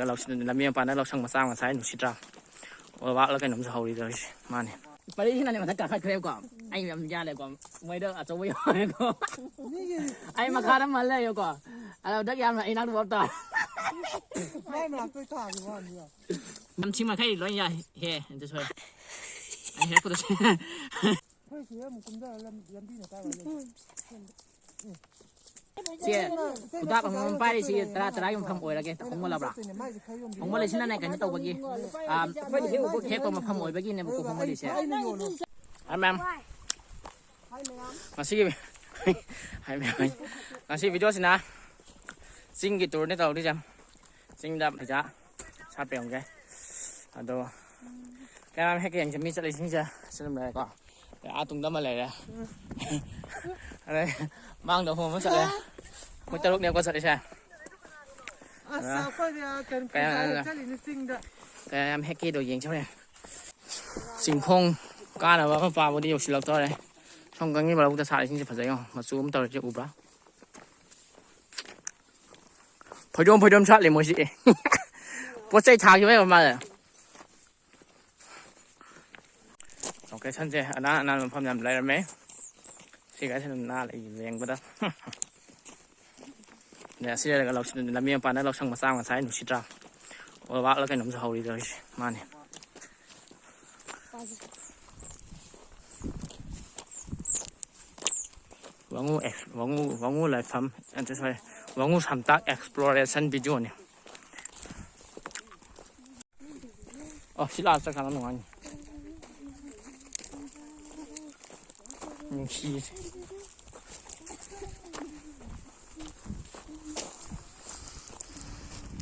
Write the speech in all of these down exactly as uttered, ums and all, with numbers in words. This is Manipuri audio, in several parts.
ꯂꯧꯁꯤꯡ, ꯂꯝꯕꯤ ꯃꯄꯥꯟꯗ ꯂꯧꯁꯪ ꯃꯆꯥ ꯑꯃ ꯉꯁꯥꯏ ꯅꯨꯡꯁꯤꯠꯇ꯭ꯔꯥ, ꯑꯣꯕꯥꯛꯂ ꯀꯩꯅꯣꯝꯁꯨ ꯍꯧꯔꯤ ꯇꯧꯔꯤꯁꯦ꯫ ꯃꯥꯅꯦ꯫ ꯄꯔꯤꯁꯤꯅꯅꯦ ꯃꯊꯛ ꯀꯥꯈꯠꯈ꯭ꯔꯦꯕꯀꯣ꯫ ꯑꯩ ꯌꯥꯝ ꯌꯥꯜꯂꯦꯀꯣ꯫ ꯃꯣꯏꯗ ꯑꯆꯧꯕ ꯌꯥꯎꯔꯦꯀꯣ꯫ ꯑꯩ ꯃꯈꯥꯗ ꯃꯜ ꯂꯩꯌꯦꯀꯣ꯫ ꯑꯗꯣ ꯍꯟꯗꯛ ꯌꯥꯝꯅ ꯑꯩ ꯅꯥꯛꯇ ꯄꯣꯞ ꯇꯥꯔꯦ꯫ ꯃꯥꯏ ꯃꯅꯥꯛꯇ ꯊꯥꯈꯤꯕ ꯋꯥꯅꯤꯗ꯫ ꯌꯥꯝ ꯁꯤ ꯃꯈꯩ ꯂꯣꯏ ꯌꯥꯏ꯫ ꯍꯦ, ꯑꯗꯨ ꯁꯣꯏ꯫ ꯑꯩ ꯍꯦꯛꯄꯗ ꯁꯤ꯫ ꯑꯩꯈꯣꯏ ꯁꯤꯗ ꯑꯃꯨꯛ ꯀꯨꯝꯊꯔ ꯂꯝ-, ꯂꯝꯕꯤ ꯃꯇꯥꯏ ꯑꯣꯏ ꯂꯩ꯫ ꯁꯤ ꯈꯨꯗꯥꯞ ꯑꯃꯃꯝ ꯄꯥꯏꯔꯤꯁꯤ ꯇꯔꯥ ꯇꯔꯥꯒꯤ ꯃꯐꯝ ꯑꯣꯏꯔꯒꯦ꯫ ꯍꯣꯡꯃꯜꯂꯕ꯭ꯔꯥ? ꯍꯣꯡꯃꯜꯂꯤꯁꯤꯅꯅꯦ ꯀꯩꯅꯣ ꯇꯧꯕꯒꯤ, ꯑꯥ, ꯍꯦꯛꯄ ꯃꯐꯝ ꯑꯣꯏꯕꯒꯤꯅꯦꯕꯀꯣ ꯍꯣꯡꯃꯜꯂꯤꯁꯦ꯫ ꯑꯥ, ꯃꯦꯝ꯫ ꯉꯁꯤꯒꯤ, ꯍꯥꯏ ꯃꯦꯝ, ꯉꯁꯤ ꯚꯤꯗꯤꯑꯣꯁꯤꯅ ꯆꯤꯡꯒꯤ ꯇꯨꯔꯅꯦ ꯇꯧꯗꯣꯏꯁꯦ꯫ ꯆꯤꯡꯗ ꯄꯩꯁꯥ ꯁꯥꯠꯄ ꯌꯦꯡꯉꯨꯁꯦ꯫ ꯑꯗꯣ ꯀꯌꯥꯝ ꯍꯦꯛꯀꯦ ꯌꯦꯡꯁꯦ꯫ ꯃꯤ ꯆꯠꯂꯤꯁꯤꯡꯁꯦ ꯁꯤ ꯑꯗꯨꯝ ꯂꯩꯔꯦꯀꯣ꯫ ꯑꯥ ꯇꯨꯡꯗ ꯑꯃ ꯂꯩꯔꯦ꯫ ꯑꯗꯩ ꯃꯥꯡꯗ ꯑꯍꯨꯝ ꯑꯃ ꯆꯠꯂꯦ꯫ ꯑꯩꯈꯣꯏ ꯇꯔꯨꯛꯅꯦꯀꯣ ꯆꯠꯂꯤꯁꯦ꯫ ꯑꯁ, ꯑꯥ, ꯑꯩꯈꯣꯏꯗꯤ ꯑꯥ ꯀꯩꯅꯣ ꯀꯌꯥ ꯄꯨꯡꯈꯥꯏ ꯆꯠꯂꯤꯅꯤ ꯆꯤꯡꯗ꯫ ꯀꯌꯥ ꯌꯥꯝ ꯍꯦꯛꯀꯦꯗꯣ ꯌꯦꯡꯁꯦ ꯍꯣꯔꯦꯟ꯫ ꯆꯤꯡꯈꯣꯡ ꯀꯥꯅꯕ ꯃꯄꯥꯕꯨꯗꯤ ꯌꯧꯁꯤꯜꯂꯛꯇꯧꯔꯦ꯫ ꯁꯣꯝ ꯀꯪꯒꯤ ꯂꯧꯕꯨꯛꯇ ꯁꯥꯠꯂꯤꯁꯤꯡꯁꯦ ꯐꯖꯩ ꯌꯦꯡꯉꯣ꯫ ꯃꯆꯨ ꯑꯃ ꯇꯧꯔꯤꯁꯦ ꯎꯕ꯭ꯔꯥ? ꯐꯣꯏꯗꯣꯝ ꯐꯣꯏꯗꯣꯝ ꯁꯥꯠꯂꯤ ꯃꯣꯏꯁꯤ꯫ ꯄꯣꯠ ꯆꯩ ꯊꯥꯈꯤꯕ ꯌꯥꯕ ꯃꯥꯜꯂꯦ꯫ ꯂꯣꯀꯦꯁꯟꯁꯦ ꯑꯅꯥꯟ ꯑꯅꯥꯟꯕ ꯃꯐꯝ ꯌꯥꯝ ꯂꯩꯔꯝꯃꯦ꯫ ꯁꯤꯒꯁꯦ ꯑꯗꯨꯝ ꯅꯥꯜꯂꯦ ꯌꯦꯡꯕꯗ꯫ ꯑꯗꯩ ꯑꯁꯤ ꯂꯩꯔꯒ ꯂꯧꯁꯤꯡ, ꯂꯝꯕꯤ ꯃꯄꯥꯟꯗ ꯂꯧꯁꯪ ꯃꯆꯥ ꯑꯃ ꯉꯁꯥꯏ ꯅꯨꯡꯁꯤꯠꯇ꯭ꯔꯥ, ꯑꯣꯕꯥꯛꯂ ꯀꯩꯅꯣꯝꯁꯨ ꯍꯧꯔꯤ ꯇꯧꯔꯤꯁꯦ꯫ ꯃꯥꯅꯦ꯫ ꯋꯥꯉꯨ ꯑꯦꯛꯁ-, ꯋꯥꯉꯨ, ꯋꯥꯉꯨ ꯂꯥꯏꯐꯝ, ꯅꯠꯇꯦ, ꯁꯣꯔꯤ, ꯋꯥꯉꯨ ꯁꯝꯇꯥꯛ ꯑꯦꯛꯁꯄ꯭ꯂꯣꯔꯦꯁꯟ ꯚꯤꯗꯤꯑꯣꯅꯤ꯫ ꯑꯣ, ꯁꯤ ꯂꯥꯛꯑ ꯆꯠꯀꯥꯟꯗ ꯅꯨꯡꯉꯥꯏꯅꯤ꯫ ꯅꯨꯡꯁꯤꯌꯦ꯫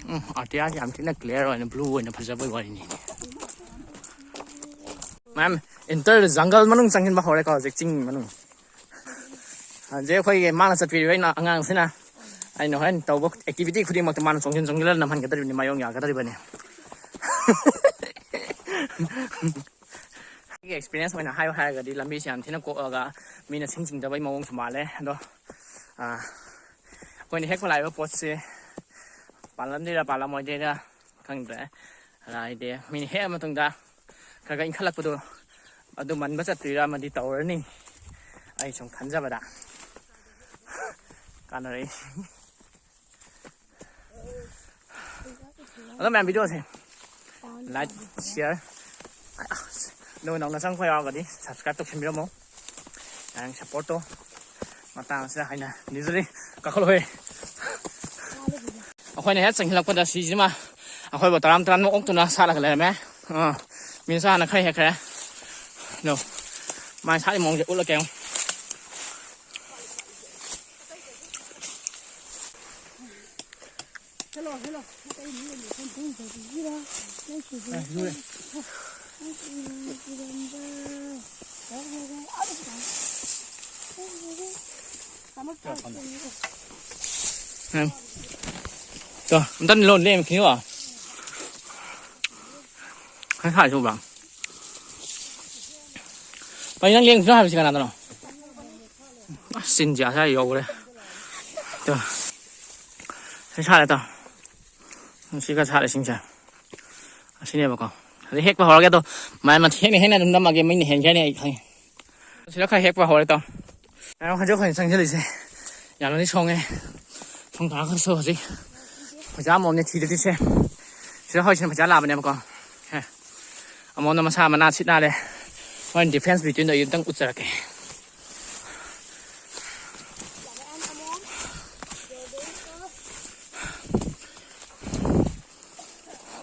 ꯎꯝ, ꯑꯇꯤꯌꯥꯁꯦ ꯌꯥꯝ ꯊꯤꯅ clear ꯑꯣꯏꯅ blue ꯑꯣꯏꯅ ꯐꯖꯕꯩ ꯋꯥꯔꯤꯅꯤ꯫ ꯃꯌꯥꯝ enter the jungle ꯃꯅꯨꯡ ꯆꯪꯁꯤꯟꯕ ꯍꯧꯔꯦꯀꯣ ꯍꯧꯖꯤꯛ ꯆꯤꯡ ꯃꯅꯨꯡ꯫ ꯍꯧꯖꯤꯛ ꯑꯩꯈꯣꯏꯒꯤ ꯃꯥꯅ ꯆꯠꯄꯤꯔꯤꯕ ꯑꯩꯅ ꯑꯉꯥꯡꯁꯤꯅ ꯑꯩꯅ ꯍꯣꯔꯦꯟ ꯇꯧꯕ activity ꯈꯨꯗꯤꯡꯃꯛꯇ ꯃꯥꯅ ꯆꯣꯡꯁꯤꯟ ꯆꯣꯡꯁꯤꯜꯂꯒ ꯅꯝꯍꯟꯒꯗꯧꯔꯤꯕꯅꯤ, ꯃꯥꯌꯣꯡ ꯌꯥꯒꯗꯧꯔꯤꯕꯅꯤ꯫ ꯑꯩꯒꯤ experience ꯑꯣꯏꯅ ꯍꯥꯏꯌꯨ ꯍꯥꯏꯔꯒꯗꯤ ꯂꯝꯕꯤꯁꯦ ꯌꯥꯝ ꯊꯤꯅ ꯀꯣꯛꯑꯒ ꯃꯤꯅ ꯁꯤꯡ ꯆꯤꯡꯗꯕꯩ ꯃꯑꯣꯡꯁꯨ ꯃꯥꯜꯂꯦ꯫ ꯑꯗꯣ, ꯑꯥ, ꯑꯩꯈꯣꯏꯅ ꯍꯦꯛꯄ ꯂꯥꯛꯏꯕ ꯄꯣꯠꯁꯦ ꯄꯥꯜꯂꯝꯗꯣꯏꯔꯥ ꯄꯥꯜꯂꯝꯃꯣꯏꯗꯣꯏꯔꯥ ꯈꯪꯗ꯭ꯔꯦ꯫ ꯑꯗ ꯍꯥꯏꯗꯤ ꯃꯤꯅ ꯍꯦꯛꯑ ꯃꯇꯨꯡꯗ ꯈꯔ ꯈꯔ ꯏꯟꯈꯠꯂꯛꯄꯗꯣ, ꯑꯗꯨ ꯃꯟꯕ ꯆꯠꯇꯣꯏꯔꯥ ꯑꯃꯗꯤ ꯇꯧꯔꯅꯤ, ꯑꯩ ꯁꯨꯝ ꯈꯟꯖꯕꯗ꯫ ꯀꯥꯟꯅꯔꯛꯏ꯫ ꯑꯗꯣ ꯃꯌꯥꯝ, ꯚꯤꯗꯤꯑꯣꯁꯦ like, share, ꯑꯗꯨꯒ ꯅꯧꯅ ꯆꯪꯉꯛꯄ ꯌꯥꯎꯔꯒꯗꯤ subscribe ꯇꯧꯁꯟꯕꯤꯔꯝꯃꯣ꯫ ꯅꯪ support ꯇꯣ ꯃꯇꯥꯡ ꯑꯁꯤꯗ ꯍꯥꯏꯅ ꯅꯤꯖꯔꯤ꯫ ꯀꯥꯈꯠꯂꯣꯍꯦ꯫ ꯑꯩꯈꯣꯏꯅ ꯍꯦꯛ ꯆꯪꯁꯤꯜꯂꯛꯄꯗ ꯁꯤꯁꯤꯃ ꯑꯩꯈꯣꯏꯕꯨ ꯇꯔꯥꯝ ꯇꯔꯥꯝꯅ ꯑꯣꯛꯇꯨꯅ ꯁꯥꯠꯂꯒ ꯂꯩꯔꯝꯃꯦ꯫ ꯑꯥ, ꯃꯤ ꯃꯆꯥꯅ ꯈꯔ ꯍꯦꯛꯈ꯭ꯔꯦ꯫ ꯑꯗꯣ ꯃꯥꯏ ꯁꯥꯠꯂꯤ ꯃꯑꯣꯡꯁꯦ ꯎꯠꯂꯛꯀꯦ ꯌꯦꯡꯉꯨ꯫ Hello, hello. ꯑꯇꯩ ꯃꯤ ꯑꯃ ꯈꯣꯡ ꯈꯣꯡ ꯇꯧꯕꯤꯁꯤꯔꯥ? ꯅꯪ ꯁꯤꯗꯤ ꯑꯦ, ꯂꯨꯔꯦ꯫ ꯅꯪ ꯁꯤꯗꯤ ꯏꯔꯝꯕ꯫ ꯌꯥꯔꯦ, ꯌꯥꯔꯦ, ꯌꯥꯔꯦ꯫ ꯑꯥ, ꯁꯤꯗ꯫ ꯌꯥꯔꯦ, ꯌꯥꯔꯦ꯫ ꯇꯥꯃꯣ, ꯇꯥꯃꯣ꯫ ꯎꯝ꯫ ꯇꯣ, ꯑꯝꯇꯪ ꯂꯣꯟ ꯂꯦꯝꯈꯤꯅꯤꯀꯣ꯫ ꯈꯔ ꯁꯥꯏꯁꯦ ꯎꯕ꯭ꯔꯥ? ꯀꯩꯅꯣ ꯅꯪ ꯂꯦꯡꯗ꯭ꯔꯤꯅꯣ ꯍꯥꯏꯕꯁꯤ ꯀꯅꯥꯗꯅꯣ? ꯑꯁ, ꯆꯤꯟꯁꯦ ꯑꯁꯥꯏ ꯌꯧꯈ꯭ꯔꯦ꯫ ꯇꯣ꯫ ꯁꯤ ꯁꯥꯠꯂꯦ ꯇꯣ꯫ ꯁꯤ ꯈꯔ ꯁꯥꯠꯂꯦ ꯁꯤꯡꯁꯦ꯫ ꯑꯁꯤꯅꯦꯕꯀꯣ꯫ ꯑꯗꯩ ꯍꯦꯛꯄ ꯍꯧꯔꯒꯦ ꯑꯗꯣ꯫ ꯃꯌꯥꯝ ꯍꯦꯛꯅ ꯍꯦꯛꯅ ꯑꯗꯨꯝ ꯅꯝꯃꯒꯦ, ꯃꯩꯅ ꯍꯦꯟꯈ꯭ꯔꯅꯤ ꯑꯩ ꯈꯪꯉꯦ꯫ ꯁꯤꯗ ꯈꯔ ꯍꯦꯛꯄ ꯍꯧꯔꯦ ꯇꯣ꯫ ꯃꯌꯥꯝ ꯍꯧꯖꯤꯛ ꯑꯩꯈꯣꯏꯅ ꯆꯪꯁꯤꯜꯂꯤꯁꯦ ꯌꯥꯝꯅꯗꯤ ꯁꯣꯡꯉꯦ꯫ ꯊꯣꯡ ꯊꯥꯛꯈ꯭ꯔꯁꯨ ꯍꯧꯖꯤꯛ ꯄꯩꯁꯥ ꯑꯃꯃꯝꯅꯦ ꯊꯤꯗꯣꯏꯁꯦ꯫ ꯁꯤꯗ ꯍꯧꯖꯤꯛꯁꯤꯅ ꯄꯩꯁꯥ ꯂꯥꯛꯕꯅꯦꯕꯀꯣ꯫ ꯍꯦ꯫ ꯑꯃꯣꯝꯅ ꯃꯁꯥ ꯃꯅꯥ ꯁꯤꯠ ꯅꯥꯜꯂꯦ꯫ ꯍꯣꯔꯦꯟ difference between ꯗꯣ ꯑꯩ ꯑꯝꯇꯪ ꯎꯠꯆꯔꯛꯀꯦ꯫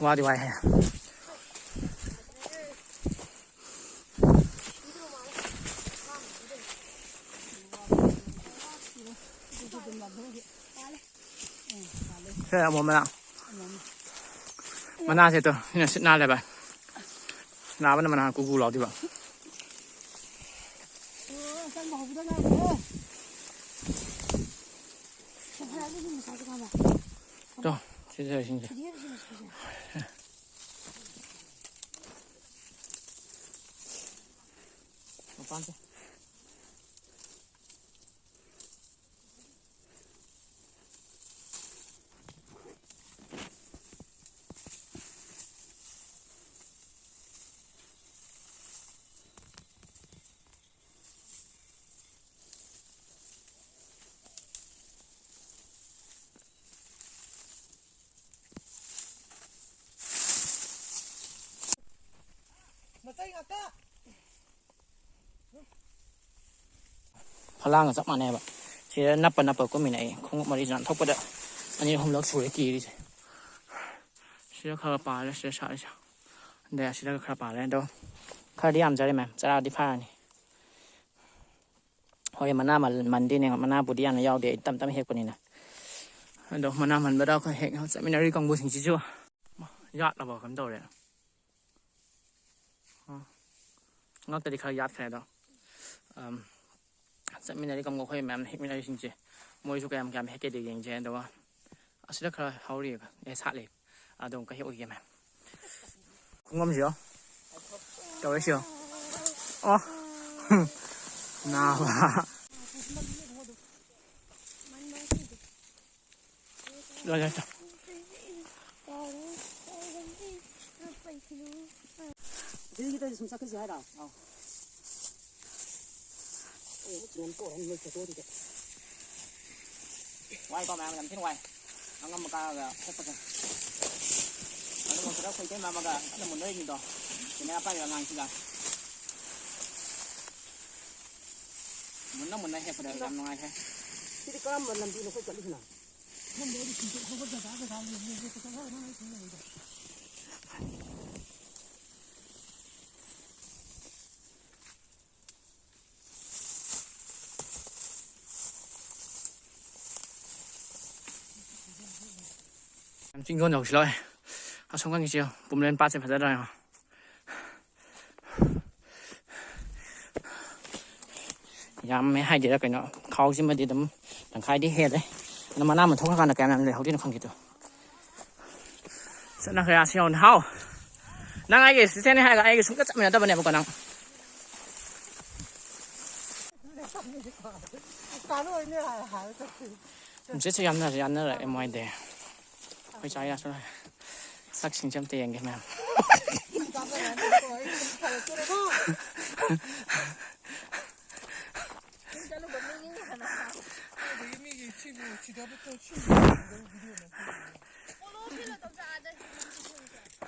ꯋꯥꯗꯤ ꯋꯥꯏꯍꯦ꯫ ꯁꯦ, ꯑꯃꯣꯝ ꯃꯅꯥ꯫ ꯃꯅꯥꯁꯦ ꯇꯣ, ꯁꯤꯅ ꯁꯤꯠ ꯅꯥꯜꯂꯦ ꯚꯥꯏ꯫ ꯅꯥꯕꯅ ꯃꯅꯥ ꯀꯨ ꯀꯨ ꯂꯥꯎꯗꯣꯏꯕ꯫ ꯇꯣ, ꯁꯤꯗ ꯏꯁꯤꯡꯁꯦ꯫ ꯃꯄꯥꯟꯁꯦ꯫ ꯐꯂꯥꯡꯒ ꯆꯞ ꯃꯥꯟꯅꯩꯕ꯫ ꯁꯤꯗ ꯅꯞꯄ ꯅꯞꯄ ꯀꯨꯝꯃꯤꯅꯦ ꯑꯩ꯫ ꯈꯣꯡꯎꯞ ꯃꯔꯤꯁꯦ ꯅꯥꯟꯊꯣꯛꯄꯗ ꯑꯅꯤ ꯑꯍꯨꯝꯂꯛ ꯁꯨꯔꯦ ꯀꯤꯔꯤꯁꯦ꯫ ꯁꯤꯗ ꯈꯔ ꯄꯥꯜꯂꯦ, ꯁꯤꯗ ꯁꯥꯠꯂꯤꯁꯦ꯫ ꯑꯗꯩ ꯑꯁꯤꯗꯒ ꯈꯔ ꯄꯥꯜꯂꯦ꯫ ꯑꯗꯣ ꯈꯔꯗꯤ ꯌꯥꯝꯖꯔꯦ ꯃꯌꯥꯝ, ꯆꯔꯥꯗꯤ ꯐꯥꯔꯅꯤ꯫ ꯍꯣꯏ, ꯃꯅꯥ ꯃꯟ-, ꯃꯟꯗꯦꯅꯦ꯫ ꯃꯅꯥꯕꯨꯗꯤ ꯌꯥꯝꯅ ꯌꯥꯎꯗꯦ, ꯑꯩ ꯇꯞ ꯇꯞꯅ ꯍꯦꯛꯄꯅꯤꯅ꯫ ꯑꯗꯣ ꯃꯅꯥ ꯃꯟꯕꯗ ꯑꯩꯈꯣꯏ ꯍꯦꯛ ꯆꯠꯃꯤꯟꯅꯔꯤ ꯀꯥꯡꯕꯨꯁꯤꯡꯁꯤꯁꯨ ꯌꯥꯠꯂꯕ ꯀꯩꯅꯣꯝ ꯇꯧꯔꯦ꯫ ꯑꯣ, ꯉꯛꯇꯗꯤ ꯈꯔ ꯌꯥꯠꯈ꯭ꯔꯦ ꯑꯗꯣ꯫ ꯑꯝ, ꯆꯠꯃꯤꯟꯅꯔꯤ ꯀꯥꯡꯕꯨ ꯑꯩꯈꯣꯏ ꯃꯌꯥꯝ ꯍꯦꯛꯃꯤꯟꯅꯔꯤꯁꯤꯡꯁꯦ, ꯃꯣꯏꯁꯨ ꯀꯌꯥꯝ ꯀꯌꯥꯝ ꯍꯦꯛꯀꯦꯗꯤ ꯌꯦꯡꯁꯦ꯫ ꯑꯗꯨꯒ ꯑꯁꯤꯗ ꯈꯔ ꯍꯧꯔꯤꯑꯕ, ꯑꯦ, ꯁꯥꯠꯂꯤ꯫ ꯑꯗꯨ ꯑꯃꯨꯛꯀ ꯍꯦꯛ ꯎꯏꯒꯦ ꯃꯌꯥꯝ꯫ ꯈꯣꯡꯉꯝꯁꯤꯌꯣ꯫ ꯇꯧꯔꯁꯤꯌꯣ꯫ ꯑꯣ꯫ ꯅꯥꯕ꯫ ꯂꯣꯏ, ꯂꯣꯏ, ꯂꯣꯏ꯫ ꯑꯗꯨꯒꯤꯗ ꯁꯨꯝ ꯆꯠꯈꯤꯁꯤ ꯍꯥꯏꯔꯣ? ꯑꯧ꯫ ꯑꯣ, ꯅꯣꯡ ꯇꯣꯔꯦ, ꯅꯣꯏ ꯐꯣꯇꯣꯗꯨꯗꯤ꯫ ꯋꯥꯏꯀꯣ ꯃꯌꯥꯝ, ꯌꯥꯝ ꯊꯤꯅ ꯋꯥꯏ꯫ ꯑꯉꯝꯕ ꯀꯥꯔꯒ ꯍꯦꯛꯄꯁꯦ꯫ ꯑꯗꯨ ꯃꯛꯇꯗ ꯑꯩꯈꯣꯏ ꯏꯇꯩꯃ ꯑꯃꯒ ꯀꯟꯅ ꯃꯨꯟꯅꯔꯤꯅꯤꯗꯣ꯫ ꯀꯦꯃꯦꯔꯥ ꯄꯥꯏꯔꯤꯕ ꯑꯉꯥꯡꯁꯤꯒ꯫ ꯃꯨꯟꯅ ꯃꯨꯟꯅ ꯍꯦꯛꯄꯗ ꯌꯥꯝ ꯅꯨꯡꯉꯥꯏꯈ꯭ꯔꯦ꯫ ꯁꯤꯗꯤ ꯀꯔꯝꯕ ꯂꯝꯕꯤꯅꯣ ꯑꯩꯈꯣꯏ ꯆꯠꯂꯤꯁꯤꯅ? ꯌꯥꯝ ꯆꯤꯡꯗꯣꯟ ꯌꯧꯁꯤꯜꯂꯛꯑꯦ꯫ ꯑꯁꯣꯝ ꯅꯥꯀꯟꯒꯤꯁꯦ ꯄꯨꯝꯂꯦꯟ ꯄꯥꯠꯁꯦ ꯐꯖꯗ꯭ꯔꯥ ꯌꯦꯡꯉꯣ꯫ ꯌꯥꯝꯃꯦ ꯍꯥꯏꯗꯦꯔꯥ ꯀꯩꯅꯣ, ꯈꯥꯎꯁꯤꯃꯗꯤ ꯑꯗꯨꯝ ꯇꯪꯈꯥꯏꯗꯤ ꯍꯦꯜꯂꯦ꯫ ꯑꯗꯣ ꯃꯅꯥ ꯑꯃ ꯊꯣꯛꯈ꯭ꯔꯀꯥꯟꯗ ꯀꯌꯥꯝ ꯌꯥꯝ ꯂꯩꯍꯧꯗꯣꯏꯅꯣ ꯈꯪꯗꯦ꯫ ꯇꯨ꯫ ꯆꯠꯅꯈ꯭ꯔꯦ ꯑꯁꯤ ꯌꯦꯡꯉꯨꯅꯦ꯫ ꯍꯥꯎ꯫ ꯅꯪ ꯑꯩꯒꯤ ꯑꯦꯁꯤꯁꯇꯦꯟꯅꯦ ꯍꯥꯏꯔꯒ ꯑꯩꯒ ꯁꯨꯡꯆꯠ ꯆꯠꯃꯤꯟꯅꯗꯕꯅꯦꯕꯀꯣ ꯅꯪ꯫ ꯅꯨꯡꯁꯤꯠꯁꯨ ꯌꯥꯝꯅ ꯌꯥꯅꯔꯛꯑꯦ ꯃꯣꯏꯗꯤ꯫ ꯑꯩꯈꯣꯏ ꯆꯥ ꯌꯥꯁꯨ ꯂꯥꯛꯑꯦ꯫ ꯁꯛꯁꯤꯡꯁꯦ ꯑꯝꯇ ꯌꯦꯡꯒꯦ ꯃꯌꯥꯝ꯫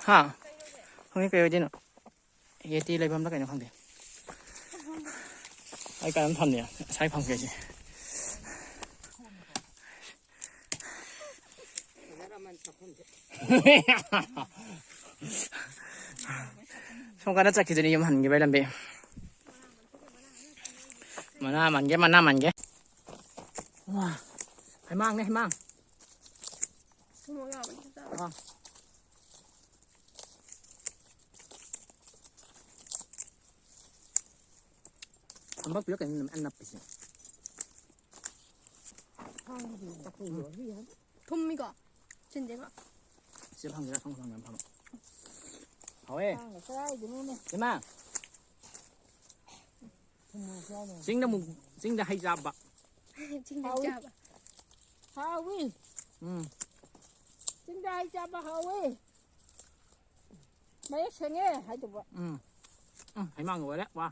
ꯍꯥ? ꯍꯪꯉꯤ ꯀꯩ ꯑꯣꯏꯗꯣꯏꯅꯣ? ꯌꯦꯇꯤ ꯂꯩꯐꯝꯗ ꯀꯩꯅꯣ ꯈꯪꯗꯦ꯫ ꯑꯩ ꯀꯩꯅꯣꯝ ꯊꯝꯅꯤ꯫ ꯉꯁꯥꯏ ꯐꯪꯒꯦꯁꯦ꯫ ꯁꯣꯝ ꯀꯥꯟꯗ ꯆꯠꯈꯤꯗꯣꯏꯅꯤ ꯌꯨꯝ ꯍꯟꯈꯤꯕꯩ ꯂꯝꯕꯤ꯫ ꯃꯅꯥ ꯃꯟꯒꯦ, ꯃꯅꯥ ꯃꯟꯒꯦ꯫ ꯋꯥ, ꯍꯩꯃꯥꯡꯅꯦ, ꯍꯩꯃꯥꯡ꯫ ꯊꯨꯝꯃꯣꯛ ꯌꯥꯎꯕꯅꯤ ꯆꯥꯕ꯫ ꯑꯥ꯫ ꯊꯝꯕ ꯄꯤꯔꯛꯀꯅꯤ ꯅꯨꯃꯤꯠ ꯑꯅꯞꯄꯤꯁꯦ꯫ ꯊꯨꯝꯃꯤꯀꯣ? ꯁꯤꯟꯗꯦꯀꯣ? ꯁꯤ ꯐꯪꯒꯦꯔꯥ ꯈꯪ ꯐꯪꯒꯦꯔꯥ ꯐꯪ-, ꯍꯥꯎꯋꯦ꯫ ꯊꯥꯡꯒ ꯀꯗꯥꯏꯗꯅꯣꯅꯦ? ꯏꯃꯥ꯫ ꯊꯨꯝꯃꯣꯛ ꯆꯥꯕ꯫ ꯆꯤꯡꯗ ꯑꯃꯨꯛ, ꯆꯤꯡꯗ ꯍꯩ ꯆꯥꯕ꯫ ꯆꯤꯡꯗ ꯍꯥꯎꯋꯤ꯫ ꯆꯥꯕ꯫ ꯍꯥꯎꯋꯤ꯫ ꯎꯝ꯫ ꯆꯤꯡꯗ ꯍꯩ ꯆꯥꯕ ꯍꯥꯎꯋꯤ꯫ ꯃꯌꯦꯛ ꯁꯦꯡꯉꯦ ꯍꯥꯏꯗꯧꯕ꯫ ꯎꯝ꯫ ꯎꯝ, ꯍꯩꯃꯥꯡ ꯂꯣꯏꯔꯦ꯫ ꯋꯥ꯫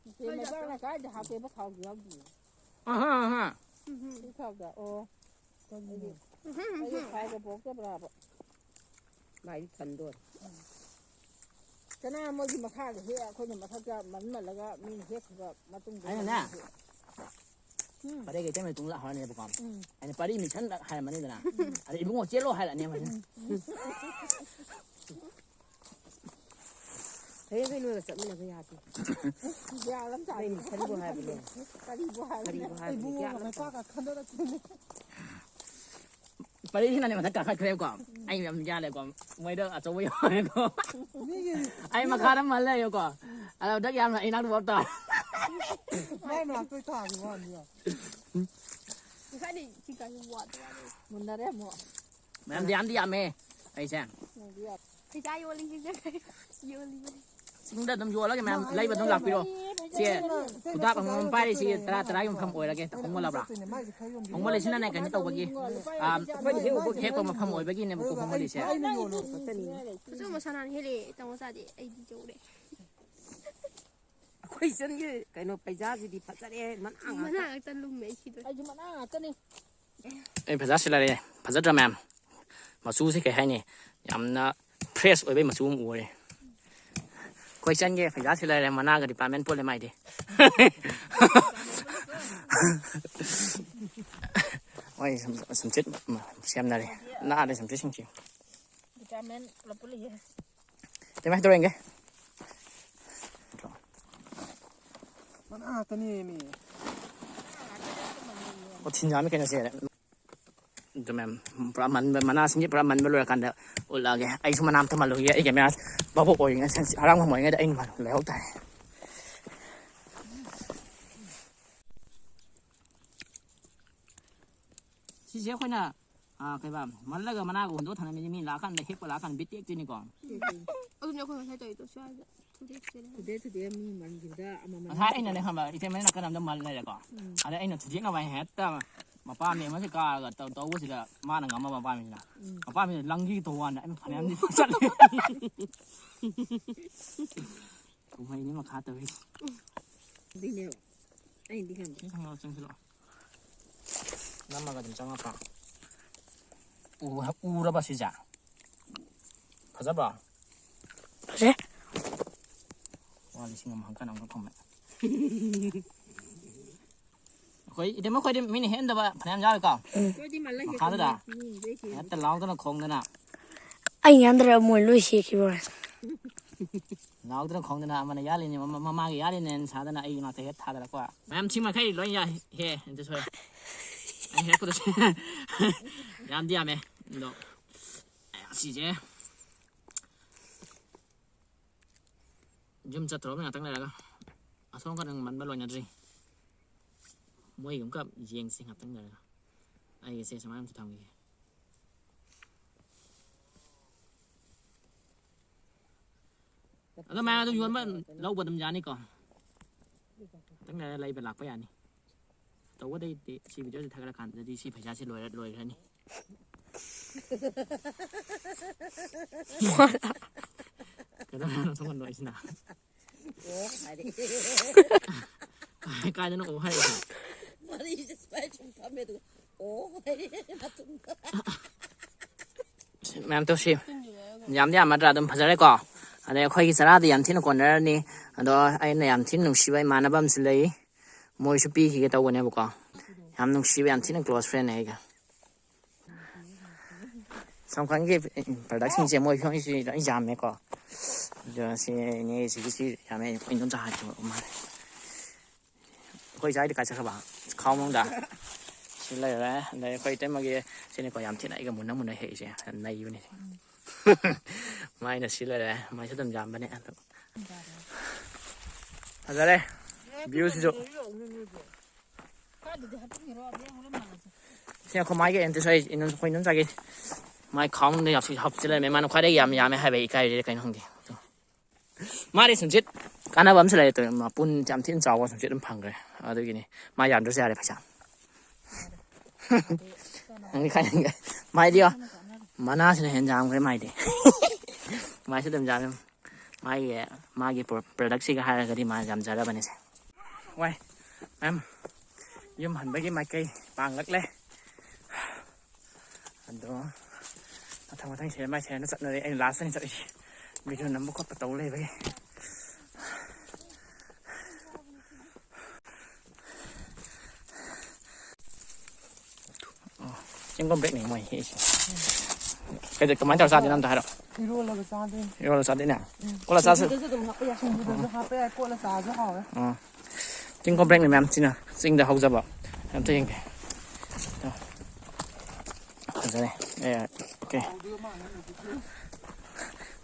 ꯏꯆꯦ ꯃꯩꯕꯥꯛꯅ ꯀꯥꯏꯗ ꯍꯥꯞꯀꯦꯕ ꯊꯥꯎꯁꯨ ꯌꯥꯎꯗꯤꯌꯦ꯫ ꯑꯍꯥ, ꯑꯍꯥ꯫ ꯎꯝ꯫ ꯁꯤ ꯊꯥꯎꯗ꯫ ꯑꯣ꯫ ꯑꯩꯗꯤ ꯎꯝ, ꯎꯝ, ꯑꯩꯗꯤ ꯎꯝ꯫ ꯊꯥꯎꯒ ꯄꯣꯛꯇꯕ꯭ꯔꯥꯕ꯫ ꯃꯥꯏꯗꯤ ꯊꯟꯗꯣꯔꯦ꯫ ꯀꯅꯥ ꯃꯣꯏꯒꯤ ꯃꯈꯥꯗ ꯍꯦꯛ ꯑꯩꯈꯣꯏꯅ ꯃꯊꯛꯇ ꯃꯟꯃꯜꯂꯒ ꯃꯤꯅ ꯍꯦꯛꯈꯤꯕ ꯃꯇꯨꯡꯗ ꯑꯩꯅꯅꯦ꯫ ꯃꯟꯕ ꯍꯦꯛ-, ꯎꯝ꯫ ꯄꯔꯦꯡ ꯏꯇꯩꯃꯩ ꯇꯨꯡꯗ ꯍꯧꯔꯅꯦꯕꯀꯣ꯫ ꯎꯝ꯫ ꯑꯩꯅ ꯄꯔꯤ ꯃꯤꯁꯟ ꯍꯥꯏꯔꯝꯃꯅꯤꯗꯅ꯫ ꯎꯝ꯫ ꯑꯗ ꯏꯕꯨꯡꯉꯣ ꯆꯦꯜꯂꯣ ꯍꯥꯏꯔꯛꯑꯅꯦꯕ꯫ ꯎꯝ꯫ ꯍꯌꯦꯡ ꯅꯣꯏꯒ ꯆꯠꯃꯤꯟꯅꯕ ꯌꯥꯗꯦ꯫ ꯒ꯭ꯌꯥꯟ ꯑꯃ ꯇꯥꯗꯦ꯫ ꯅꯣꯏ ꯃꯤꯁꯟꯕꯨ ꯍꯥꯏꯕꯅꯦ꯫ ꯀꯔꯤꯕꯨ ꯍꯥꯏꯕꯅꯣ? ꯀꯔꯤꯕꯨ ꯍꯥꯏꯕꯅꯣ? ꯒ꯭ꯌꯥꯟ ꯑꯃ ꯇꯥꯗꯦ꯫ ꯄꯔꯤꯁꯤꯅꯅꯦ ꯃꯊꯛ ꯀꯥꯈꯠꯈ꯭ꯔꯦꯕꯀꯣ꯫ ꯑꯩ ꯌꯥꯝ ꯌꯥꯜꯂꯦꯀꯣ꯫ ꯃꯣꯏꯗ ꯑꯆꯧꯕ ꯌꯥꯎꯔꯦꯀꯣ꯫ ꯃꯤꯒꯤ ꯑꯩ ꯃꯈꯥꯗ ꯃꯜ ꯂꯩꯔꯦꯀꯣ꯫ ꯑꯗ ꯍꯟꯗꯛ ꯌꯥꯝꯅ ꯏꯅꯥꯛ ꯂꯨꯕ ꯇꯥꯔꯦ꯫ ꯃꯥꯏ ꯃꯅꯥꯛꯇ ꯊꯥꯈꯤꯕ ꯋꯥꯅꯤꯗ꯫ ꯉꯁꯥꯏꯗꯤ ꯁꯤ ꯀꯥꯏ ꯋꯥꯠ ꯋꯥꯠ ꯃꯨꯟꯅꯔꯦ ꯑꯃꯨꯛ꯫ ꯃꯌꯥꯝꯗꯤ ꯌꯥꯝꯗꯤ ꯌꯥꯝꯃꯦ ꯑꯩꯁꯦ꯫ ꯅꯪꯗꯤ ꯌꯥꯝ ꯄꯩꯁꯥ ꯌꯣꯜꯂꯤꯁꯤꯡꯁꯦ ꯌꯣꯜꯂꯤꯕꯅꯤ꯫ ꯆꯤꯡꯗ ꯑꯗꯨꯝ ꯌꯣꯜꯂꯒꯦ ꯃꯌꯥꯝ, ꯂꯩꯕ ꯑꯗꯨꯝ ꯂꯥꯛꯄꯤꯔꯣ꯫ ꯁꯦ, ꯈꯨꯗꯥꯞ ꯑꯃꯃꯝ ꯄꯥꯏꯔꯤꯁꯤ ꯇꯔꯥ ꯇꯔꯥꯒꯤ ꯃꯐꯝ ꯑꯣꯏꯔꯒꯦ꯫ ꯍꯣꯡꯃꯜꯂꯕ꯭ꯔꯥ? ꯍꯣꯡꯃꯜꯂꯤꯁꯤꯅꯅꯦ ꯀꯩꯅꯣ ꯇꯧꯕꯒꯤ, ꯑꯥ, ꯍꯦꯛꯄ ꯃꯐꯝ ꯑꯣꯏꯕꯒꯤꯅꯦꯕꯀꯣ ꯍꯣꯡꯃꯜꯂꯤꯁꯦ꯫ ꯑꯆꯧꯕ ꯁꯅꯥꯅ ꯍꯦꯜꯂꯦ ꯇꯥꯃꯣ ꯆꯥꯗꯤ ꯑꯩꯗꯤ ꯌꯧꯔꯦ꯫ ꯑꯩꯈꯣꯏ ꯏꯆꯟꯒꯤ ꯀꯩꯅꯣ ꯄꯩꯖꯥꯁꯤꯗꯤ ꯐꯖꯔꯦ, ꯃꯅꯥ ꯉꯥꯛꯇ꯫ ꯃꯅꯥ ꯉꯥꯛꯇ ꯂꯨꯝꯃꯦ ꯑꯩ ꯁꯤꯗꯣꯔꯦ꯫ ꯑꯩꯁꯨ ꯃꯅꯥ ꯉꯥꯛꯇꯅꯤ꯫ ꯑꯩ ꯐꯖ ꯁꯤꯜꯂꯔꯦ꯫ ꯐꯖꯗ꯭ꯔꯥ ꯃꯌꯥꯝ? ꯃꯆꯨꯁꯦ ꯀꯩ ꯍꯥꯏꯅꯤ? ꯌꯥꯝꯅ ꯐ꯭ꯔꯦꯁ ꯑꯣꯏꯕꯩ ꯃꯆꯨ ꯑꯃ ꯑꯣꯏꯔꯦ꯫ ꯑꯩꯈꯣꯏ ꯆꯟꯒꯦ ꯐꯩꯖꯥ ꯁꯤ ꯂꯩꯔꯦ, ꯃꯅꯥꯒ ꯗꯤꯄꯥꯔꯠꯃꯦꯟ ꯄꯣꯠꯂꯦ ꯃꯥꯏꯗꯤ꯫ ꯃꯣꯏ ꯁꯨꯝ, ꯁꯨꯝꯆꯤꯠ ꯁꯦꯝꯅꯔꯦ꯫ ꯅꯥꯗ ꯁꯨꯝꯆꯤꯠ ꯁꯤꯡꯁꯤ꯫ ꯗꯤꯄꯥꯔꯠꯃꯦꯟ ꯄꯨꯂꯞ ꯄꯨꯜꯂꯤꯌꯦ꯫ ꯇꯦꯃꯥꯏ ꯇꯧꯔꯦ ꯌꯦꯡꯒꯦ꯫ ꯃꯅꯥ ꯉꯥꯛꯇꯅꯦꯃꯤ꯫ ꯑꯣ, ꯊꯤꯟꯖꯥꯃꯤ ꯀꯩꯅꯣꯁꯦ꯫ ꯑꯗꯨ ꯃꯌꯥꯝ ꯄꯨꯔꯥ ꯃꯟꯕ, ꯃꯅꯥꯁꯤꯡꯁꯦ ꯄꯨꯔꯥ ꯃꯟꯕ ꯂꯣꯏꯔꯀꯥꯟꯗ ꯎꯠꯂꯛꯑꯒꯦ꯫ ꯑꯩꯁꯨ ꯃꯅꯥ ꯑꯝꯇ ꯃꯜꯂꯨꯒꯦ꯫ ꯑꯩ ꯀꯦꯃꯦꯔꯥ ꯚꯥꯕꯣꯛ ꯑꯣꯏꯔꯤꯉꯩ, ꯍꯔꯥꯡꯕꯝ ꯑꯣꯏꯔꯤꯉꯩꯗ ꯑꯩꯅ ꯃꯜꯂꯨ ꯂꯩꯍꯧ ꯇꯥꯔꯦ꯫ ꯁꯤꯁꯦ ꯑꯩꯈꯣꯏꯅ, ꯑꯥ, ꯀꯩꯕꯥ, ꯃꯜꯂꯒ ꯃꯅꯥꯒ ꯍꯨꯟꯗꯣꯛꯑ ꯊꯝꯃꯝꯃꯤꯁꯦ ꯃꯤ ꯂꯥꯛꯑꯀꯥꯟꯗ, ꯍꯦꯛꯄ ꯂꯥꯛꯑꯀꯥꯟꯗ ꯕꯤꯠ ꯇꯦꯛꯇꯣꯏꯅꯤꯀꯣ꯫ ꯑꯗꯨꯅꯦ ꯑꯩꯈꯣꯏ ꯉꯁꯥꯏ ꯇꯧꯔꯤꯗꯣ ꯁ꯭ꯋꯥꯏꯗ꯫ ꯊꯨꯗꯦꯛ ꯊꯨꯗꯦꯛ ꯃꯤ ꯃꯟꯈꯤꯕꯗ ꯑꯃꯃꯝ ꯉꯁꯥꯏ ꯑꯩꯅꯅꯦ ꯈꯪꯕ, ꯏꯇꯩꯃ ꯅꯥꯀꯟ ꯑꯃꯗ ꯃꯜ ꯂꯩꯔꯦꯀꯣ꯫ ꯎꯝ꯫ ꯑꯗ ꯑꯩꯅ ꯊꯨꯗꯦꯛꯅꯕ ꯍꯥꯏꯅ ꯍꯦꯛꯇ ꯃꯄꯥꯝꯕꯤ ꯑꯃꯁꯦ ꯀꯥꯔꯒ ꯇꯧ-, ꯇꯧꯕꯁꯤꯗ ꯃꯥꯅ ꯉꯝꯃꯕ ꯃꯄꯥꯝꯕꯤꯁꯤꯅ꯫ ꯎꯝ꯫ ꯃꯄꯥꯝꯕꯤꯁꯤꯅ ꯂꯪꯒꯤ ꯇꯧꯕ ꯋꯥꯅꯤ, ꯑꯩꯅ ꯐꯅꯌꯥꯝꯗꯤ ꯆꯠꯂꯦ꯫ ꯀꯨꯝꯍꯩꯅꯤ ꯃꯈꯥ ꯇꯧꯔꯤ꯫ ꯑꯗꯨꯏꯅꯦꯕ꯫ ꯑꯩꯅꯗꯤ ꯈꯪꯕ꯫ ꯁꯤ ꯊꯪꯅꯕ ꯆꯪꯁꯤꯜꯂꯛꯑꯣ꯫ ꯅꯝꯃꯒ ꯑꯗꯨꯝ ꯆꯪꯉꯛꯄ꯫ ꯎ-, ꯎꯔꯕ ꯁꯤꯁꯦ? ꯐꯖꯕ꯭ꯔꯣ? ꯐꯖꯩ꯫ ꯂꯨꯄꯥ ꯂꯤꯁꯤꯡ ꯑꯃ ꯍꯪꯀꯠ ꯑꯃꯒ ꯐꯪꯕ꯫ ꯑꯩꯈꯣꯏ ꯏꯇꯩꯃ ꯈꯣꯏꯗꯤ ꯃꯤꯅ ꯍꯦꯟꯗꯕ ꯐꯅꯌꯥꯝ ꯌꯥꯎꯔꯤꯀꯣ? ꯎꯝ꯫ ꯃꯈꯥꯗꯨꯗ ꯍꯦꯛꯇ ꯂꯥꯎꯗꯅ ꯈꯣꯡꯗꯅ꯫ ꯑꯩ ꯌꯥꯟꯗ꯭ꯔ ꯃꯣꯏ ꯂꯣꯏ ꯍꯦꯛꯈꯤꯕ ꯋꯥꯅꯤ꯫ ꯂꯥꯎꯗꯅ ꯈꯣꯡꯗꯅ ꯑꯃꯅ ꯌꯥꯜꯂꯤꯅꯦ, ꯃꯃꯥ-, ꯃꯃꯥꯒꯤ ꯌꯥꯜꯂꯤꯅꯦꯅ ꯁꯥꯗꯅ ꯑꯩꯒꯤ ꯉꯥꯛꯇ ꯍꯦꯛ ꯊꯥꯗꯔꯛꯄ꯫ ꯃꯌꯥꯝ ꯁꯤ ꯃꯈꯩ ꯂꯣꯏ ꯌꯥꯏ꯫ ꯍꯦ, ꯑꯗꯨ ꯁꯣꯏ꯫ ꯑꯩ ꯍꯦꯛꯄꯗ ꯁꯤ-, ꯌꯥꯝꯗꯤ ꯌꯥꯝꯃꯦ꯫ ꯑꯗꯣ, ꯑꯁꯤꯁꯦ ꯌꯨꯝ ꯆꯠꯇꯧꯔꯕꯅꯤ ꯉꯥꯛꯇꯪ ꯂꯩꯔꯒ꯫ ꯑꯁꯣꯝ ꯀꯥꯟꯗ ꯃꯟꯕ ꯂꯣꯏꯅꯗ꯭ꯔꯤ꯫ ꯃꯣꯏꯒꯤ ꯑꯃꯨꯛꯀ ꯌꯦꯡꯁꯤ ꯉꯥꯛꯇꯪ ꯂꯩꯔꯒ꯫ ꯑꯩꯒꯤꯁꯦ ꯁꯨꯃꯥꯏꯅ ꯑꯝꯇ ꯊꯝꯈꯤꯒꯦ꯫ ꯑꯗꯣ ꯃꯌꯥꯝ ꯑꯗꯨꯝ ꯌꯣꯟꯕ, ꯂꯧꯕ ꯑꯗꯨꯝ ꯌꯥꯅꯤꯀꯣ? ꯈꯤꯇꯪ ꯂꯩꯔ ꯂꯩꯕ ꯂꯥꯛꯄ ꯌꯥꯅꯤ꯫ ꯇꯧꯕꯗꯩꯗꯤ ꯁꯤ ꯚꯤꯗꯤꯑꯣꯁꯤ ꯊꯥꯒꯠꯂꯀꯥꯟꯗꯗꯤ ꯁꯤ ꯄꯩꯁꯥꯁꯤ ꯂꯣꯏꯔ-, ꯂꯣꯏꯈ꯭ꯔꯅꯤ꯫ ꯀꯩꯗꯧꯔꯕꯅꯣ ꯁꯣꯝꯗ ꯅꯣꯛꯏꯁꯤꯅ? ꯑꯣ ꯍꯥꯏꯔꯦ꯫ ꯀꯥꯏꯗꯅꯣ ꯑꯣ ꯍꯥꯏꯔꯤꯁꯦ? ꯃꯔꯤꯁꯦ ꯁꯨꯃꯥꯏꯅ ꯁꯨꯝ ꯊꯝꯃꯦ ꯑꯗꯨꯒ ꯑꯣ ꯍꯥꯏꯔꯦ ꯃꯇꯨꯡꯗ꯫ ꯃꯌꯥꯝ ꯇꯧꯁꯤ꯫ ꯌꯥꯝꯗꯤ ꯌꯥꯝꯃꯗ꯭ꯔꯥ? ꯑꯗꯨꯝ ꯐꯖꯔꯦꯀꯣ꯫ ꯑꯗꯩ ꯑꯩꯈꯣꯏꯒꯤ ꯆꯔꯥꯗꯤ ꯌꯥꯝ ꯊꯤꯅ ꯀꯣꯟꯅꯔꯅꯤ꯫ ꯑꯗꯣ ꯑꯩꯅ ꯌꯥꯝ ꯊꯤꯅ ꯅꯨꯡꯁꯤꯕ ꯏꯃꯥꯟꯅꯕ ꯑꯃꯁꯨ ꯂꯩ, ꯃꯣꯏꯁꯨ ꯄꯤꯈꯤꯒꯦ ꯇꯧꯕꯅꯦꯕꯀꯣ꯫ ꯌꯥꯝ ꯅꯨꯡꯁꯤꯕ, ꯌꯥꯝ ꯊꯤꯅ close friend ꯅꯦ ꯑꯩꯒ꯫ ꯁꯝꯈꯟꯒꯤ productꯁꯤꯡꯁꯦ ꯃꯣꯏ ꯐꯤꯕꯝꯁꯤ ꯂꯣꯏ ꯌꯥꯝꯃꯦꯀꯣ꯫ ꯑꯗꯣ ꯁꯤ ꯏꯅꯦꯁꯤꯒꯤ ꯁꯤ ꯌꯥꯝꯃꯦ, ꯑꯩꯈꯣꯏ ꯏꯗꯣꯝꯆꯥ ꯍꯥꯏꯕ ꯃꯥꯜꯂꯦ꯫ ꯑꯩꯈꯣꯏ ꯏꯆꯥꯒꯤꯗꯤ ꯀꯥꯏ ꯆꯠꯈ꯭ꯔꯕ? ꯈꯥꯎ ꯃꯅꯨꯡꯗ꯫ ꯁꯤ ꯂꯩꯔꯦ꯫ ꯑꯗꯩ ꯑꯩꯈꯣꯏ ꯏꯇꯩꯃꯒꯤ ꯁꯤꯅꯤꯀꯣ ꯌꯥꯝ ꯊꯤꯅ ꯑꯩꯒ ꯃꯨꯟꯅ ꯃꯨꯟꯅ ꯍꯦꯛꯏꯁꯦ, ꯅꯩꯕꯅꯤ꯫ ꯃꯥꯏꯅ ꯁꯤ ꯂꯩꯔꯦ꯫ ꯃꯥꯏꯁꯨ ꯑꯗꯨꯝ ꯌꯥꯝꯕꯅꯦ ꯑꯗꯣ꯫ ꯐꯖꯔꯦ꯫ Viewꯁꯤꯁꯨ꯫ ꯁꯤ ꯑꯩꯈꯣꯏ ꯃꯥꯒꯤ ꯑꯦꯟꯇꯤꯁꯥꯏ ꯏꯅꯝ-, ꯑꯩꯈꯣꯏ ꯏꯅꯝꯆꯥꯒꯤ ꯃꯥꯏ ꯈꯥꯎꯗ ꯌꯥꯝ ꯍꯥꯞꯆꯤꯜꯂꯦ꯫ ꯃꯥꯅ ꯈ꯭ꯋꯥꯏꯗꯒꯤ ꯌꯥꯝ ꯌꯥꯝꯃꯦ ꯍꯥꯏꯕ ꯏꯀꯥꯏꯔꯤꯁꯦ ꯀꯩꯅꯣ ꯈꯪꯗꯦ꯫ ꯃꯥꯗꯤ ꯁꯨꯝꯆꯤꯠ ꯀꯥꯟꯅꯕ ꯑꯃꯁꯨ ꯂꯩꯔꯦ ꯇꯧꯔꯤ꯫ ꯃꯄꯨꯟ ꯌꯥꯝ ꯊꯤꯅ ꯆꯥꯎꯕ ꯁꯨꯝꯆꯤꯠ ꯑꯃ ꯐꯪꯈ꯭ꯔꯦ꯫ ꯑꯗꯨꯒꯤꯅꯤ ꯃꯥ ꯌꯥꯝꯗ꯭ꯔꯁꯨ ꯌꯥꯔꯦ ꯄꯩꯁꯥ꯫ ꯅꯪꯗꯤ ꯈꯥꯏꯅꯤꯡꯗꯦ꯫ ꯃꯥꯏꯗꯤ ꯌꯣ, ꯃꯅꯥꯁꯤꯅ ꯍꯦꯟꯅ ꯌꯥꯝꯈ꯭ꯔꯦ ꯃꯥꯏꯗꯤ꯫ ꯃꯥꯏꯁꯨ ꯑꯗꯨꯝ ꯌꯥꯝꯃꯦ꯫ ꯃꯥꯒꯤ, ꯃꯥꯒꯤ ꯄ꯭ꯔꯣ-, productꯁꯤꯒ ꯍꯥꯏꯔꯒꯗꯤ ꯃꯥ ꯌꯥꯝꯖꯔꯕꯅꯤꯁꯦ꯫ ꯋꯥꯏ, ꯃꯌꯥꯝ ꯌꯨꯝ ꯍꯟꯕꯒꯤ ꯃꯥꯏꯀꯩ ꯄꯥꯡꯂꯛꯂꯦ꯫ ꯑꯗꯣ ꯃꯊꯪ ꯃꯊꯪ ꯁꯦꯔꯦ ꯃꯥꯏ ꯁꯦꯔꯦꯅ ꯆꯠꯅꯔꯦ꯫ ꯑꯩꯅ lastꯇꯅꯤ ꯆꯠꯂꯤꯁꯦ꯫ Video ꯅꯝꯕ ꯈꯣꯠꯄ ꯇꯧ ꯂꯩꯕꯒꯤ꯫ ꯑꯣ, ꯆꯤꯡꯒꯣꯝ breakꯅꯤ ꯃꯣꯏ ꯍꯦꯛꯏꯁꯦ꯫ ꯀꯩꯗ-, ꯀꯃꯥꯏꯅ ꯇꯧꯔ ꯆꯥꯗꯣꯏꯅꯣ ꯑꯝꯇ ꯍꯥꯏꯔꯣ꯫ ꯏꯔꯣꯜꯂꯒ ꯆꯥꯗꯣꯏꯅꯤ꯫ ꯏꯔꯣꯜꯂ ꯆꯥꯗꯣꯏꯅꯦ? ꯎꯝ꯫ ꯀꯣꯠꯂ ꯆꯥꯁꯤ꯫ ꯁꯤꯡꯖꯨꯗꯁꯨ ꯑꯗꯨꯝ ꯍꯥꯞꯄ ꯌꯥꯏ꯫ ꯁꯤꯡꯖꯨꯗꯁꯨ ꯍꯥꯞꯄ ꯌꯥꯏ, ꯀꯣꯠꯂ ꯆꯥꯔꯁꯨ ꯍꯥꯎꯋꯦ꯫ ꯑꯣ꯫ ꯆꯤꯡꯒꯣꯝ breakꯅꯤ ꯃꯌꯥꯝ ꯁꯤꯅ꯫ ꯆꯤꯡꯗ ꯍꯧꯖꯕ꯫ ꯑꯝꯇ ꯌꯦꯡꯒꯦ꯫ ꯐꯖꯔꯦ꯫ ꯑꯦ, okay꯫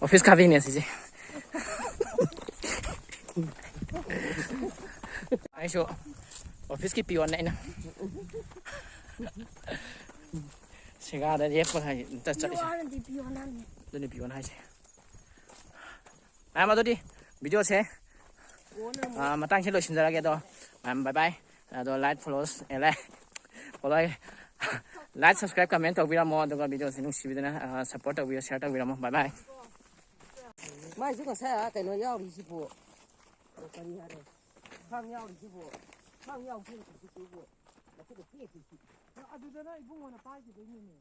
Office ꯀꯥꯕꯤꯅꯦ ꯁꯤꯁꯦ꯫ ꯑꯩꯁꯨ officeꯀꯤ peonꯅꯦ ꯑꯩꯅ꯫ ꯁꯤꯒꯥꯗ ꯂꯦꯞꯄꯒ ꯍꯥꯏ ꯑꯝꯇ ꯆꯠꯂꯤꯁꯦ꯫ Peonꯅꯗꯤ peon ꯍꯥꯏꯕꯅꯤ꯫ ꯑꯗꯨꯅꯤ peon ꯍꯥꯏꯁꯦ꯫ ꯃꯌꯥꯝ ꯑꯗꯨꯗꯤ videoꯁꯦ, ꯀꯣꯟꯅ ꯑꯃꯨꯛ ꯑꯥ, ꯃꯇꯥꯡꯁꯤ ꯂꯣꯏꯁꯤꯟꯖꯔꯒꯦ ꯑꯗꯣ꯫ ꯃꯌꯥꯝ bye bye꯫ ꯑꯗꯣ like, follow, ꯑꯦ, like, follow, like, subscribe, comment ꯇꯧꯕꯤꯔꯝꯃꯣ꯫ ꯑꯗꯨꯒ videoꯁꯤ ꯅꯨꯡꯁꯤꯕꯤꯗꯅ, ꯑꯥ, support ꯇꯧꯕꯤꯌꯣ, share ꯇꯧꯕꯤꯔꯝꯃꯣ꯫ Bye bye꯫ ꯃꯥꯏꯁꯨ ꯉꯁꯥꯏ ꯑꯥ ꯀꯩꯅꯣ ꯌꯥꯎꯔꯤꯁꯤꯕꯨ, ꯀꯔꯤ ꯍꯥꯏꯔꯦ? ꯈꯥꯡ ꯌꯥꯎꯔꯤꯁꯤꯕꯨ, ꯈꯥꯡ ꯌꯥꯎꯗꯦꯅ ꯀꯩꯁꯨ ꯇꯧꯕ꯫ ꯃꯈꯨꯠꯅ ꯇꯦꯛꯈꯤꯁꯤ꯫ ꯑꯗꯨꯗꯅ ꯏꯕꯨꯡꯉꯣꯅ ꯄꯥꯏꯈꯤꯕꯩꯅꯤꯅꯦ꯫